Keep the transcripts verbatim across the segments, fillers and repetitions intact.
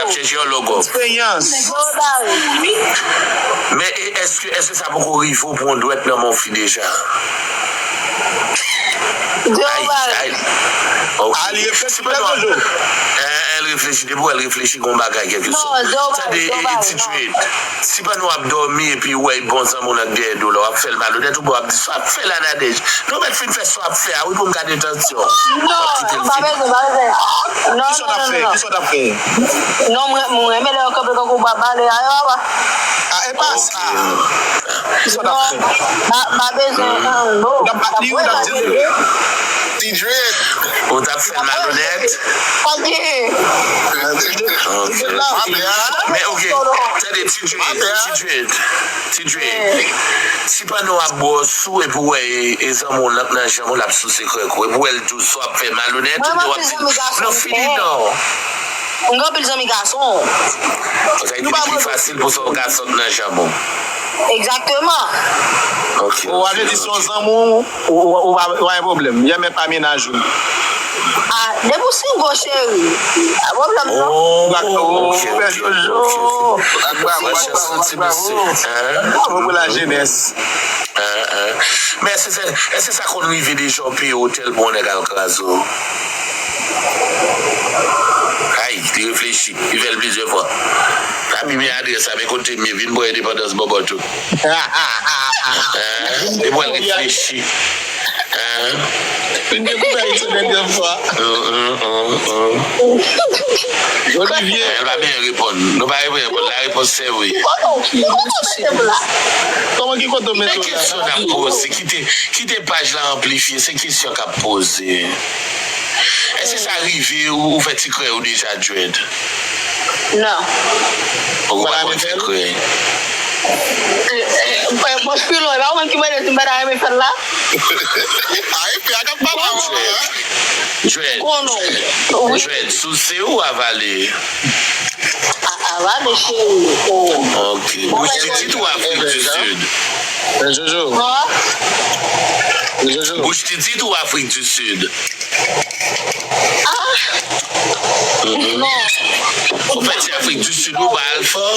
Chèche yon logo. Eksperyans. Men e- èske, èske sa poko rive w pran dwèt nan men yon fi deja? Ay, ay. Ok. Al reflechi, Jojo. L reflechi, depi w al reflechi, gon bagay kèlkeswa. Tande, e, e, ti Dred. Si pandan w ap dòmi epi w wè bon zanmi w nan dèyè do la, w ap fè l malonèt oubyen w ap di sa w ap fè la Nadège. Nou mèt fin fè sa w ap fè a wi pou m gade tansyon. Non, non, pa bezwen, pa bezwen. Non, non, non, non. Kisa w t ap fè? Kisa w t ap fè? Non, mwen, mwen renmen lè yo kanpe tankou bwa bale a yo, papa. Ah, e pa sa. Kisa w t ap fè? Non, pa, pa bezwen, non. Ou t ap bat li, ou t ap di li. Ti Dred. Ou t ap fè l malonèt? Ok. Ok. Men ok, tande, Ti Dred, Ti Dred, Ti Dred. Si pandan w ap bwè w sou epi w wè e, e zanmi w nan, nan janm ou l ap souse krèk ou, epi w wè l dous, w ap fè malonèt, oubyen w ap di, non, fini non. Mwen gen anpil zanmi gason. Sa vle di li pi fasil pou sa w gason nan janm ou. Egzakteman. Ok. Ou pa vle di se yon zanmi w, ou, ou, ou pa, ou pa gen pwoblèm. Yè mèt pa mennaj ou. Ah, depi w single, cheri. Pa pwoblèm non. Oh, ok, ok, ok. Bravo, bravo, bravo, bravo. Bravo pou la jenès. Hein, hein. Men èske, èske sa konn rive deja w peye otèl pou yon nèg al kraze w? Ay, li reflechi. Li fè l plizyè fwa. Papi, men adrès la, men kote m ye, vin pran endepandans bòbòt ou. Hein? Li pral reflechi. Hein? Vin dekouvè l se dènyè fwa. Hum, hum, hum, hum. Olivier. Hein, l pa byen reponn. Nou pa byen reponn. Larepons se wi. Kòman ki kote w mete w la? Kesyon n ap poze, kite, kite paj la anplifye, se kesyon k ap poze. Èske sa rive ou, ou fè ti krèy ou deja, Dred? Non. Ou pa konn fè krèy? Bòs pilon, e pa ou menm ki mande si m pa ta renmen fè l la? Ay, pè a k ap pale avè w la. Dred. Dred, souse ou avale? A, avale, cheri. Oh. Ok. Bouch titit ou Afrik di Sid? Jojo. Jojo. Bouch titit ou Afrik di Sid? Ah. Non. Ou fè ti Afrik di Sid ou pa al fò?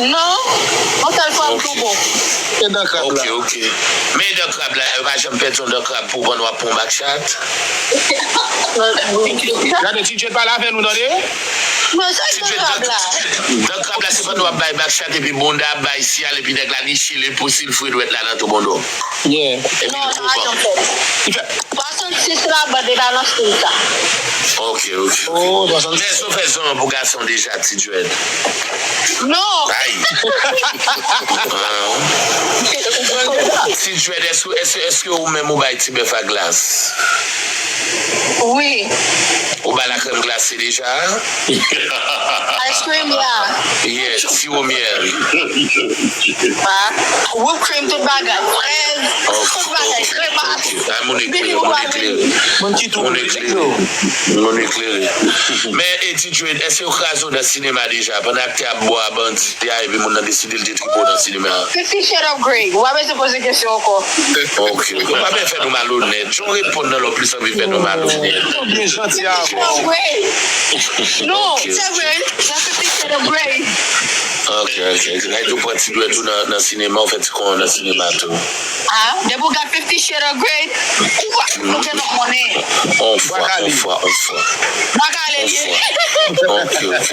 Non. Yon sèl fwa m tou bon. E dan krab la. Ok, ok. Men dan krab la, yo pa janm pèdi yon dan krab pou pandan w ap pran yon bakchat. Gade, Ti Dred pale avè nou, tande? Ti Dred, dan krab la. Dan krab la, se pandan w ap bay bakchat epi bonda ap bay siyal epi nèg la niche li pou silfre dwèt la nan tou bonda w. Yeah. Epi l vo ban. Swasannsis la, bande la nan stil sa. Ok, ok, ok. Oh, swasannsis. Men èske w fè zòn pou gason deja, Ti Dred? Non. Ay. Ah. Ti Dred, èske, èske, èske ou menm ou bay ti bèf a glas? Wi. Ou ba l a krèm glase deja? Ice cream, yeah. Yes, siwo myèl. Ah, whip cream, tout bagay. Frèz, tout bagay. Krema. Ay, moun eklere, moun eklere. Moun eklere. Moun eklere. Men, e Ti Dred, èske yo kraze w nan sinema deja? Pandan aktè ap bwè a bandi a, epi moun nan deside l detripe w nan sinema a? Fifty Shades of Grey. Ou pa bezwen poze kesyon ankò. Ok, ok. Ou pa bezwen fè nou malonèt. Jan w reponn nan la w plis anvi fè nou malonèt. Ou byen janti avè w. Non, se vre. Nan Fifty Shades of Grey. Ok, ok, ok. Sa vle di w pran ti dwèt ou nan, nan sinema, ou fè ti kò w nan sinema tou. Ah, depi w gad Fifty Shades of Grey, ou pa, ou gentan konnen. On fwa, on fwa, on fwa. Bwa kale l ye. Ok, ok.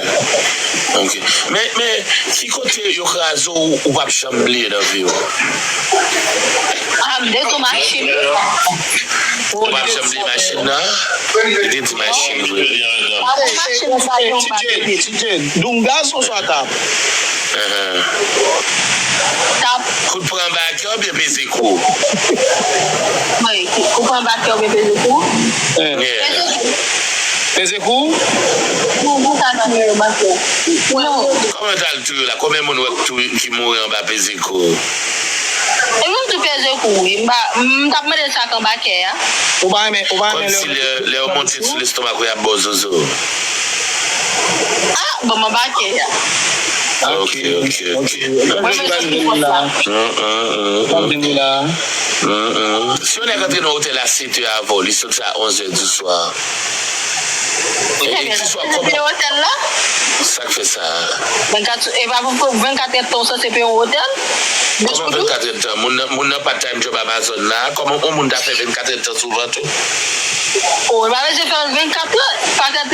Ok. Men, men, ki kote yo kraze w, ou p ap janm bliye nan vi w? Ah, m detwi machin. Ou p ap janm bliye machin nan? Li te di machin vre. Ti Dred, Ti Dred, Doungaz oswa Tap? Tap. Kout pran anba kè oubyen peze kou? Wi, kout pran anba kè oubyen peze kou? Yeah. Peze kou. Peze kou? Pou, pou sa tanmen yo anba kè. Kòman yo t al touye w la? Konbyen moun w wè k tou-, ki mouri anba peze kou? E mwen m tou peze kou, wi. M pa, m t ap mande sa k anba kè a. Ou pa renmen, ou pa renmen lè yo mete kou sou lestomak ou, y ap ba w zozo? Ah, bon, m anba kè a. Ok, ok, ok. Mwen menm sa ki fòs la. Si yon nèg antre nan otèl a sèt è avan w, li soti a onz è di swa. E, e ki swa kòman? Peye otèl la? Sa k fè sa? Vennkat, e pa pou vennkat èdtan ou sanse peye yon otèl? Kòman vennkat èdtan? Moun nan, moun nan pa t time job Amazon la? Kòman yon moun ta fè vennkat èdtan sou vant ou? O, e pa bezwen fè vennkat la. Patèt,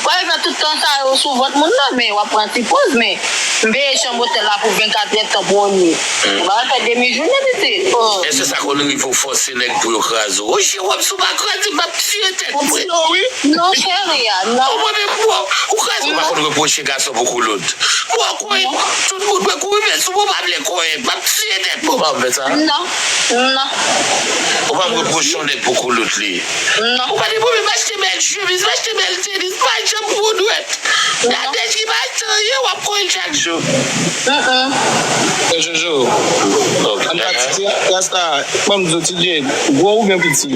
w ap fè tout tan sa yo sou vant moun nan, men w ap pran ti poz, men m peye chanm otèl la pou vennkat èdtan pou yon nwit. Ou pa fè demi jounen, pitit. O. Èske sa konn rive w fòse nèg pou yo kraze w? O, Jewòm, si w pa kraze m, m ap tire tèt mwen. Non, cheri a, non. Ou mande m, ou kraze, ou pa konn repwoche gason pou koulout. Mwen kouri, tout moun mwen kouri, men si w pa vle kouri, m ap tire tèt mwen, m ap fè sa. Non, non. Ou pa repwoche yon nèg pou koulout li. Non. Ou pa gen pwoblèm, m achte bèl chemiz, m achte bèl tenis, m pa janm pran dwèt. Gade ki pa t anyen, w ap kouri chak jou. Mm-mm. Jojo, an pati, rasta, ban m di w, T J, gwo oubyen piti?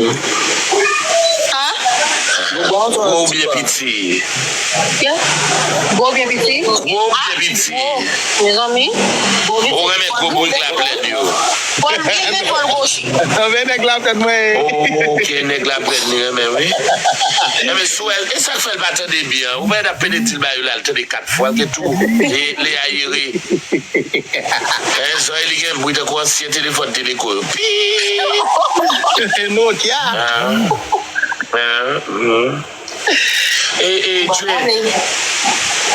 Gwo oubyen piti? Gwo oubyen piti? Gwo oubyen piti? Mezanmi. Ou renmen gwo bourik laplèn yo? Fò l byen men fò l gwochi. Anben nèg laplèn mwen. Oh, ok, nèg laplèn li renmen, wi. Enben, sou el, e sa k fè l pa tande byen? Ou pa wè n ap pede di l ba yo la, l tande kat fwa, l gen tou. E, le ayere. En, zòrèy li gen bri tankou ansyen telefòn Teleco yo. Pi! Nokia. Ah, ah, hmm. E, e, Dre,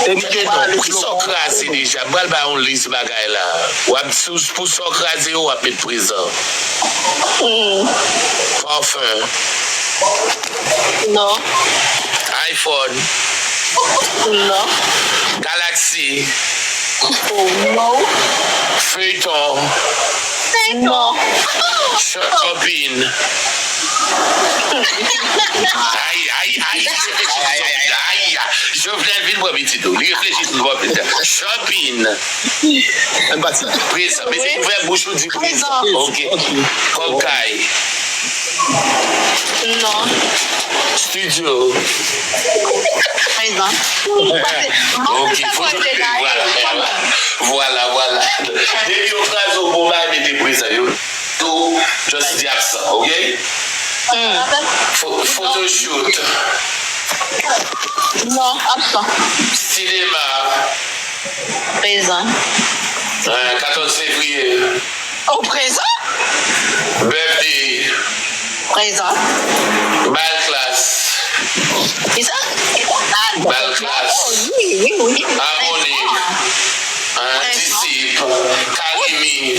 e, Dre, non, pou ki sa w kraze deja? M pral ba yon lis bagay la. W ap, sou, pou sa w kraze yo, w ap met prezan. Pafen. Non. iPhone. Non. Galaxy. Non. Feyton. Feyton. Ch-, Chopin. Ay, ay, ay, reflechi sou Chopin la. Ay, Jovenel vin pran pitit ou. Li reflechi sou Chopin la. Chopin. Ann pati. Prezan. Mete ouvè bouch ou di prezan. Ok. Kòb kay. Non. Studio. Prezan. Ok, foto. Vwala. Vwala, vwala. Depi yo kraze w bon bagay, mete prezan. Yo tou, just di absan, ok? Fo-, photoshoot. Non, absan. Sinema. Prezan. Ah, katòz fevriye. O, prezan? Birthday. Prezan. Bal klas. Kisa? Bal klas. O, wi, wi, wi. Amoni. Prezan. Ah, prezan. Disip. Karimi.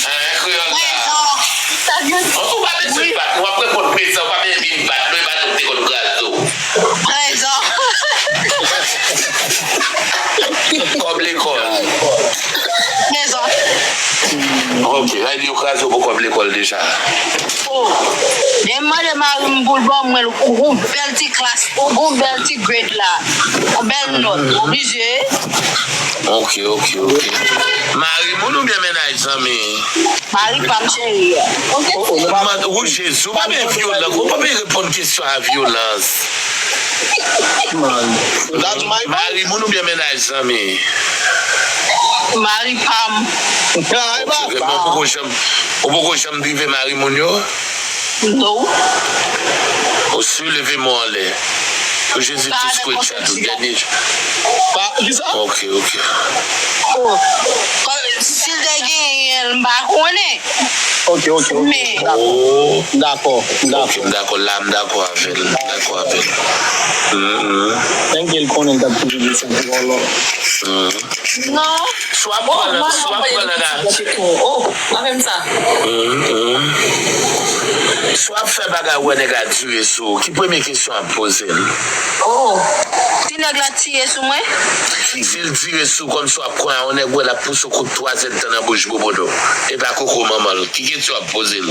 Ah, kreyòl la. Prezan. Sa vle di. Ou pa bezwen bat. W ap reponn prezan. Ou pa bezwen vin bat. Non, e pa nou ki te konn kraze w. Prezan. Kòb lekòl. Prezan. Ok, la di yo kraze w pou kòb lekòl deja. O, lè m mande mari m pou l ban mwen yon bèl ti klas, yon bèl ti grade la, yon bèl nòt, oblije. Ok, ok, ok. Mari moun oubyen mennaj zanmi? Mari pa m cheri. Ou Jezi, ou pa byen vyolan, ou pa byen reponn kesyon a vyolans. Mari moun oubyen mennaj zanmi? Mari pa m. Ou poko janm, ou poko janm drive mari moun yo? No. Ou si leve men w anlè. Pou Jezi tou screenshot ou dènye jou. Pa, kisa? Ok, ok. O, kòm si l te genyen l, m pa konnen. Ok, ok, ok. Men. Dakò, dakò, dakò. Ok, m dakò, la m dakò avè l, m dakò avè l. Mm, mm. Thank you, l konnen l t ap toujou di sa pou vòlò. Mm. Non. Si w ap pran nan, si w ap pran nan la. O, pa fè m sa. Mm, mm. Si w ap fè bagay, ou wè nèg la dire sou ou, ki premye kesyon w ap poze l? O. Si nèg la tire sou mwen? Si l dire sou ou kòmsi w ap kwè yon nèg, ou wè l ap pouse w kout twazèdtan nan bouch bobodo. E pa koko manman l. Ki kesyon w ap poze l?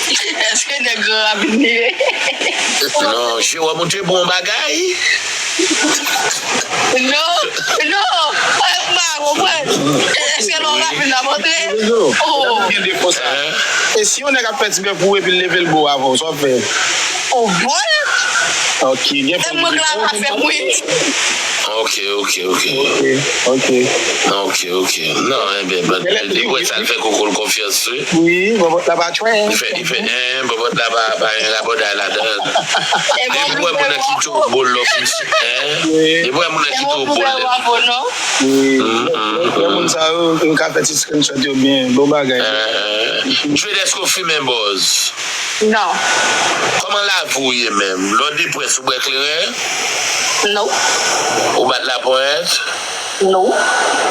Èske nèg gran rapid li ye? Non, Jewòm, ou te bon bagay. Non, non, m pa konprann. Èske lè w rapid la montre? O. Gen defo sa. E si yon nèg ap fè ti bèf pou ou epi l leve l bo avè w, sa w ap fè? O, bon. Ok, gen fanm ki bon. Fè mwen k la pa fè mwen. Ok, ok, ok. Ok, ok. Ok, ok. Non, enben, but, li wè sa l fè koko l konfyans, wi. Wi, bòbòt la pa chwen. Li fè, li fè, en, bòbòt la pa, pa gen rabòday ladan. Depi wè moun nan kite w bòl lò fiti, en. Depi wè moun nan kite w bòl lè. Wi, lè moun sa yo, yo ka fè ti screenshot yo byen, bon bagay. Jwe dèske w fimen bòz. Non. Kòman lavi w ye menm? Lè w deprès, ou bwè kleren? Non. Ou bat laponyèt? Non.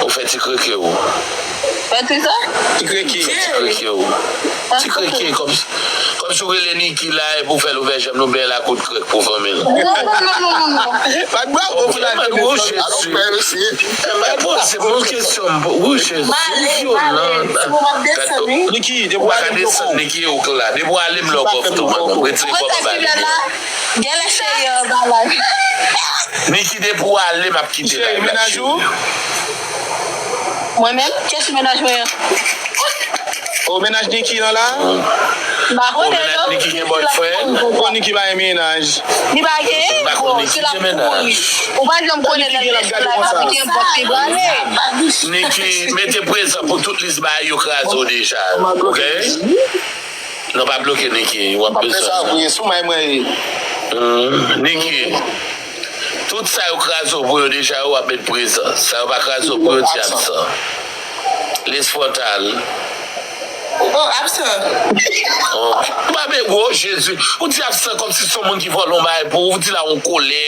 Ou fè ti kreke w? Fè ti sa? Ti kreke. Ti kreke w. Ti kreke kòm, kòm si w rele Niki la epi w fè l ouvè janm nou byen la kout krèk pou fanmi l. Non, non, non, non, non, non. Bat bravo pou la Mwen gwo Jezi. Mwen poze mwen kesyon, mwen gwo Jezi. Vyolan. Niki, depi w ale m poko. Niki ou la. Depi w ale m lò kòf tou mwen. Mwen retire kòb anba li. Genlè cheri an ba live. Niki depi w ale m ap kite live la. Cheri, mennaj ou? Mwen menm? Kiyès ki mennaj mwen an? O, mennaj Niki an la? M pa konnen non. Niki gen boyfriend? Ou konn Niki pa gen mennaj? Li pa gen? M pa konn Niki gen mennaj. Ou pa janm konnen lè l gen live, li gen bòt li pale. Niki, mete prezan pou tout lis bagay yo kraze w deja. Ok? Non, pa bloke Niki, w ap bezwen. Sou may mwen ye. Niki, tout sa yo kraze w pou yo deja, w ap met prezan. Sa yo pa kraze w pou yo, di absan. Lespwontal. Oh, absan. Ou pa met, oh, Jezi. Ou di absan kòm si se yon moun ki vòlè yon bagay pou ou. Ou di la yon kolè.